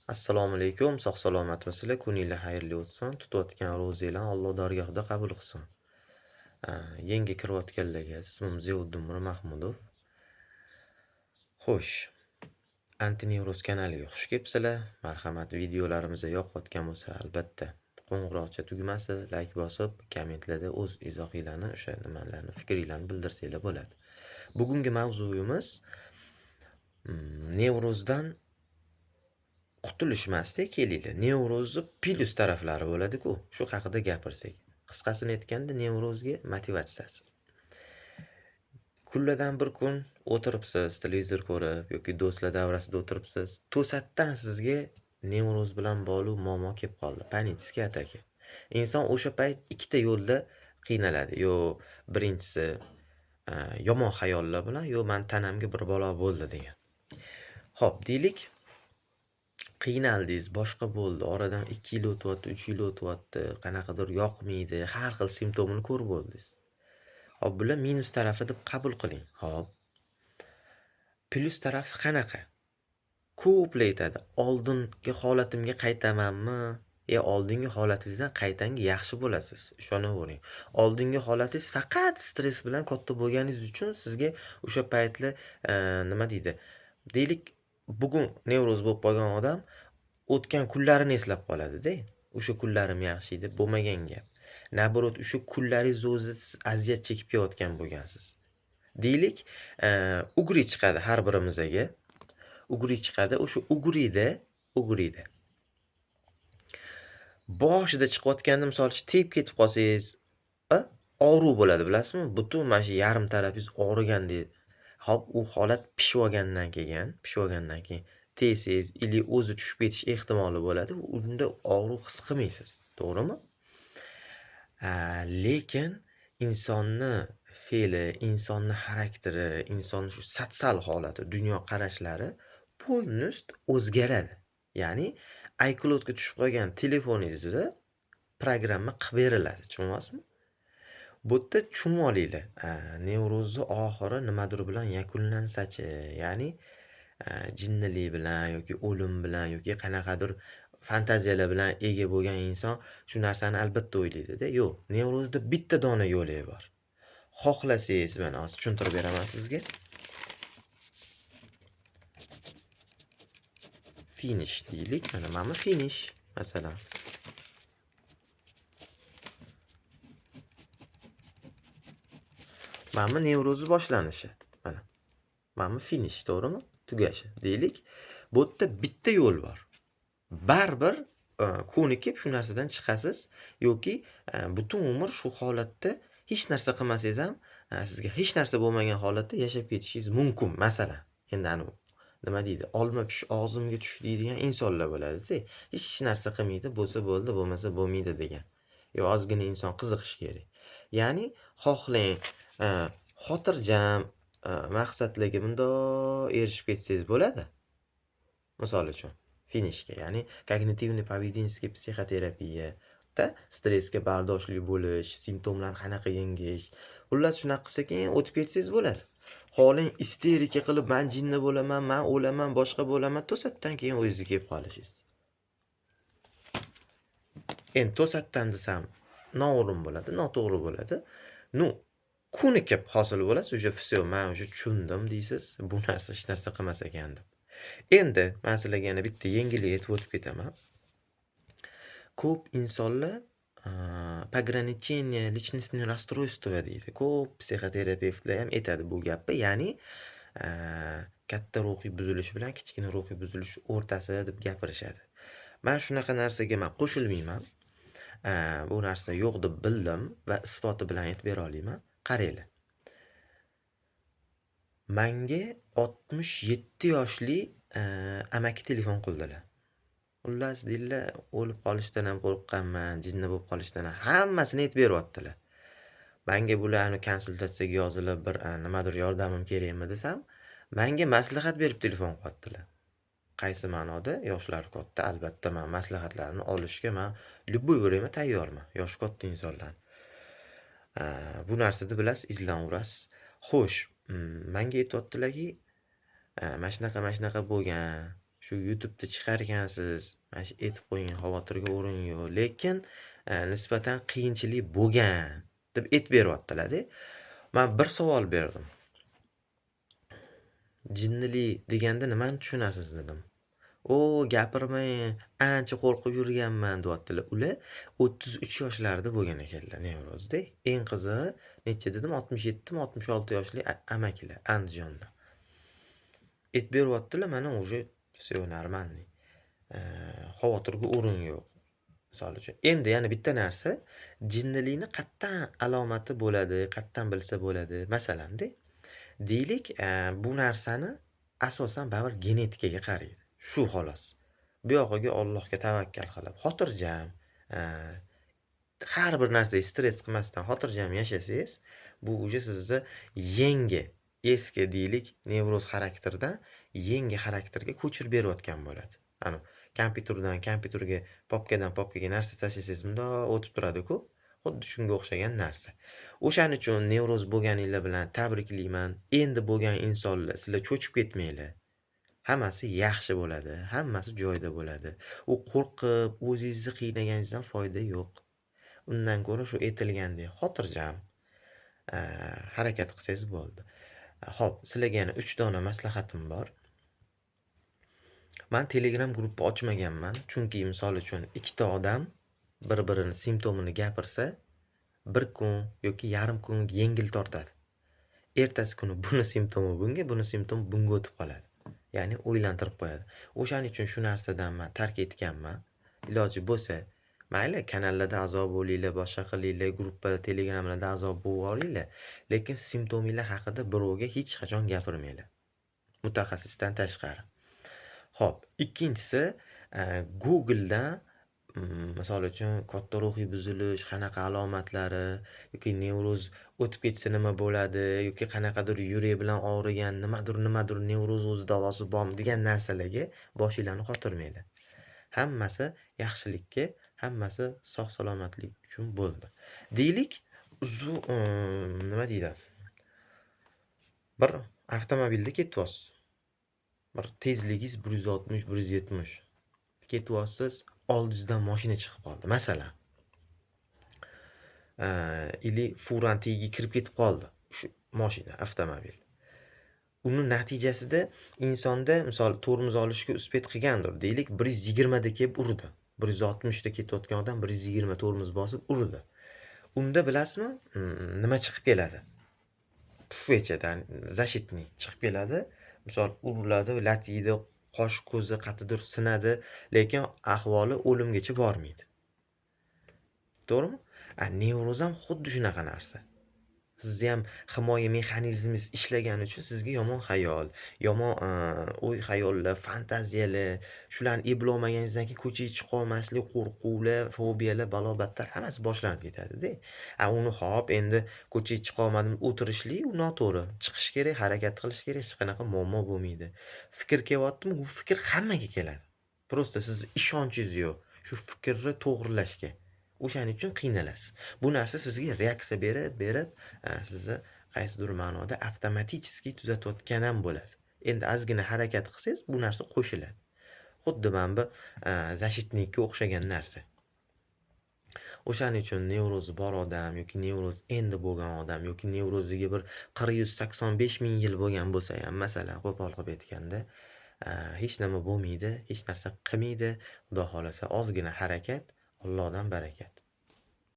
Assalomu alaykum, sog' salomatmisizlar? Kuninglar xayrli o'tsin. Tutayotgan ro'zanglarni Alloh dargohida qabul qilsin. Yangi kirayotganlarga ismim Ziyoddin Mirmahmudov. Xo'sh, Antinevroz kanaliga xush kelibsizlar. Marhamat, videolarimiz yoqayotgan bo'lsa, albatta qo'ng'iroqcha tugmasi, like bosib, kommentlarda o'z izohinglarni, o'sha nimalarni, fikringlarni bildirsanglar bo'ladi. Bugungi mavzuyimiz nevrozdan qutulish emasda, kelinglar. Nevrozni plyus taraflari bo'ladi-ku, shu haqida gapirsak. Qisqasini aytganda, nevrozga motivatsiyasi. Kunlardan bir kun o'tiribsiz, televizor ko'rib yoki do'stlar davrasida o'tiribsiz. To'satdan sizga nevroz bilan bog'liq muammo kelib qoldi. Panический ataka. Inson o'sha payt ikkita yo'lda qiynaladi. Yo birinchisi yomon xayollar bilan, yo man tanamga bir balo bo'ldi degan. Xo'p, deylik, qiynaldingiz, boshqa bo'ldi. Oradan 2 yil o'tyapti, 3 yil o'tyapti, qanaqadir yoqmaydi, har xil simptomini ko'rib bo'ldingiz. Hop, bular minus tarafi deb qabul qiling. Hop. Plyus tarafi qanaqa? Ko'plar aytadi, oldingi holatimga qaytamanmi? Ya oldingi holatingizdan qaytanga yaxshi bo'lasiz, ishonavering. Oldingi holatingiz faqat stress bilan katta bo'lganingiz uchun sizga o'sha paytlar nima deydi? Deylik, bugun nevroz bo'lib qolgan odam o'tgan kunlarini eslab qoladi-da. O'sha kunlarim yaxshi edi, bo'lmagan gap. Naborot, o'sha kunlaringiz o'zi siz aziyat chekib kelayotgan bo'lgansiz. Deylik, ugri chiqadi har birimizga. Ugri chiqadi. O'sha ugrida boshida chiqayotganda, misol uchun, tegib ketib qolsangiz, og'riq bo'ladi, bilasizmi? Butun mana shu yarim tarafingiz og'rigandek. Hop, u holat pishib olgandan keyin tegsangiz ili o'zi tushib ketish ehtimoli bo'ladi. Unda og'riq his qilmaysiz, to'g'rimi? Lekin insonni fe'li, insonni xarakteri, insonni shu sotsial holati, dunyoqarashlari polnost o'zgaradi. Ya'ni iCloudga tushib qolgan telefoningizda programma qilib beriladi, tushunyapsizmi? Bu yerda tushunib olinglar. Nevrozni oxiri nimadir bilan yakunlansa-chi, ya'ni jinnilik bilan yoki o'lim bilan yoki qanaqadir fantaziyalar bilan ega bo'lgan inson shu narsani albatta o'ylaydi-da. Yo'q, nevrozda bitta dona yo'li bor. Xohlasangiz, mana hozir tushuntirib beraman sizga. Finish deylik. Mana bu finish masalan. Mana bu nevrozni boshlanishi. Mana. Mana bu finish, to'g'rimi? Tugashi deylik. Bu yerda bitta yo'l bor. Baribir ko'nikib shu narsadan chiqasiz yoki butun umr shu holatda hech narsa qilmasangiz ham sizga hech narsa bo'lmagan holatda yashab ketishingiz mumkin. Masalan, endi anu nima deydi, olma pish og'zimga tush deydigan insonlar bo'ladi-da. Hech narsa qilmaydi, bo'lsa bo'ldi, bo'lmasa bo'lmaydi degan. Yo ozgina inson qiziqishi kerak. Ya'ni xohlang, xotirjam maqsadlarga bundoq erishib ketsangiz bo'ladi. Misol uchun, finishga, ya'ni когнитивный поведенческий psixoterapiyada stressga bardoshli bo'lish, simptomlarni qanaqa yengish, xullas shunaqa qilsa keyin o'tib ketsangiz bo'ladi. Xohlang isterika qilib, man jinni bo'laman, man o'laman, boshqa bo'laman, to'satdan keyin o'zingizga kelib qolishingiz. Endi to'satdan desam noo'rin bo'ladi, noto'g'ri bo'ladi. Nu, ko'nikib hosil bo'lasiz, уже всё, man уже tushundim deysiz, bu narsa hech narsa qilmas ekan deb. Endi man sizlarga yana bitta yengillik aytib o'tib ketaman. Ko'p insonlar пограничение личностное расстройство deydi. Ko'p psixoterapevtlar ham aytadi bu gapni. Ya'ni katta ruhiy buzilish bilan kichkina ruhiy buzilish o'rtasi deb gapirishadi. Man shunaqa narsaga man qo'shilmayman. Bu narsa yo'q deb bildim va isboti bilan aytib bera olaman. Qaranglar. Manga 67 yoshli amaki telefon qildilar. Xullas deydilar, o'lib qolishdan ham qo'rqqanman, jinni bo'lib qolishdan ham hammasini aytib beryaptilar. Manga bular konsultatsiyaga yozilib bir nimadir yordamim kerakmi desam, manga maslahat berib telefon qilyaptilar. Qaysi ma'noda? Yoshlari katta, albatta man maslahatlarini olishga man любой время tayyorman. Yoshi katta insonlarni. Bu narsada bilasiz, izlanaverasiz. Xo'sh, manga aytyaptilarki, mana shunaqa, mana shunaqa bo'lgan, Shu YouTube'da chiqargansiz, mana shu aytib qo'ying, xavotirga o'rin yo'q, lekin nisbatan qiyinchilik bo'lgan deb aytib beryaptilar-da. Man bir savol berdim. Jinnilik deganda nimani tushunasiz dedim. "O, gapirmang, ancha qo'rqib yurganman" deyaptilar. Ular 33 yoshlarida bo'lgan ekanlar nevrozda. Eng qizig'i necha dedim, 67 mi, 66 yoshli amakilar Andijonda. Aytib beryaptilar, mana уже всё нормальный. Xavotirga o'rin yo'q. Misol uchun. Endi yana bitta narsa, jinnilikni qayerdan alomati bo'ladi, qayerdan bilsa bo'ladi? Masalan-da, deylik, bu narsani asosan baribir genetikaga qaraydi. Shu xolos. Bu yog'iga Allohga tavakkal qilib, xotirjam, har bir narsaga stress qilmasdan xotirjam yashasangiz, bu уже sizni yangi, eski deylik, nevroz xarakterdan yangi xarakterga ko'chirib berayotgan bo'ladi. Anavi kompyuterdan kompyuterga, papkadan papkaga narsa tashlasangiz mundoq o'tib turadi-ku. Xuddi shunga o'xshagan narsa. O'shaning uchun nevroz bo'lganinglar bilan tabriklayman. Endi bo'lgan insonlar, sizlar cho'chib ketmanglar. Hammasi yaxshi bo'ladi, hammasi joyida bo'ladi. U qo'rqib, o'zingizni qiynaganingizdan foyda yo'q. Undan ko'ra shu aytilgandek xotirjam harakat qilsangiz bo'ldi. Xo'p, sizlarga yana 3 dona maslahatim bor. Man Telegram gruppa ochmaganman, chunki misol uchun ikkita odam bir-birini simptomini gapirsa, bir kun yoki yarim kun yengil tortadi. Ertasi kuni buni simptomi bunga, buni simptomi bunga o'tib qoladi. Ya'ni o'ylantirib qo'yadi. O'shaning uchun shu narsadan man tark etganman. Iloji bo'lsa, mayli kanallarda a'zo bo'linglar, boshqa qilinglar, gruppa, Telegramlarda a'zo bo'lib, lekin simptominglar haqida birovga hech qachon gapirmanglar. Mutaxassisdan tashqari. Xo'p, ikkinchisi, Google'dan misol uchun katta ruhiy buzilish qanaqa alomatlari yoki nevroz o'tib ketsa nima bo'ladi yoki qanaqadir yurak bilan og'rigan nimadir, nimadir nevroz o'zi davosi bormi degan narsalarga boshinglarni qotirmanglar. Hammasi yaxshilikka, hammasi sog' salomatlik uchun bo'ldi. Deylik, nima deydi? Bir avtomobilda ketyapsiz. Bir tezligingiz 160, 170 ketyapsiz, oldingizdan mashina chiqib qoldi, masalan. Или furani tagiga kirib ketib qoldi shu mashina, avtomobil. Uni natijasida insonda misol tormoz olishga успеть qilgandir. Deylik, 120 da kelib urdi. 160 da ketayotgan odam 120 tormoz bosib urdi. Unda bilasizmi, nima chiqib keladi? Pufechadan защитный chiqib keladi. Misol uriladi, lat yeydi, qosh ko'zi qattiqdir sinadi, lekin ahvoli o'limgacha bormaydi. To'g'rimi? A nevroz ham xuddi shunaqa narsa. Sizni ham himoya mexanizmingiz ishlagani uchun sizga yomon xayol, yomon o'y xayollar, fantaziyalar, shularni eplolmaganingizdan keyin ko'chaga chiqolmaslik, qo'rquvlar, fobiyalar, balo-battar hammasi boshlanib ketadi-da. A uni hop, endi ko'chaga chiqolmadim o'tirishlik u noto'g'ri. Chiqish kerak, harakat qilish kerak, hech qanaqa muammo bo'lmaydi. Fikr kelyaptimi, u fikr hammaga keladi. Просто sizni ishonchingiz yo'q shu fikrni to'g'rilashga. O'shaning uchun qiynalasiz. Bu narsa sizga reaksiya berib, berib, sizni qaysidir ma'noda avtomatически tuzatayotgan ham bo'ladi. Endi ozgina harakat qilsangiz, bu narsa qo'shiladi. Xuddi mana bu защитник ka o'xshagan narsa. O'shaning uchun nevrozi bor odam yoki nevroz endi bo'lgan odam yoki nevroziga bir 40 185 ming yil bo'lgan bo'lsa ham, masalan, qo'pol qilib aytganda, hech nima bo'lmaydi, hech narsa qilmaydi. Xudo xohlasa, ozgina harakat, Allohdan barakat.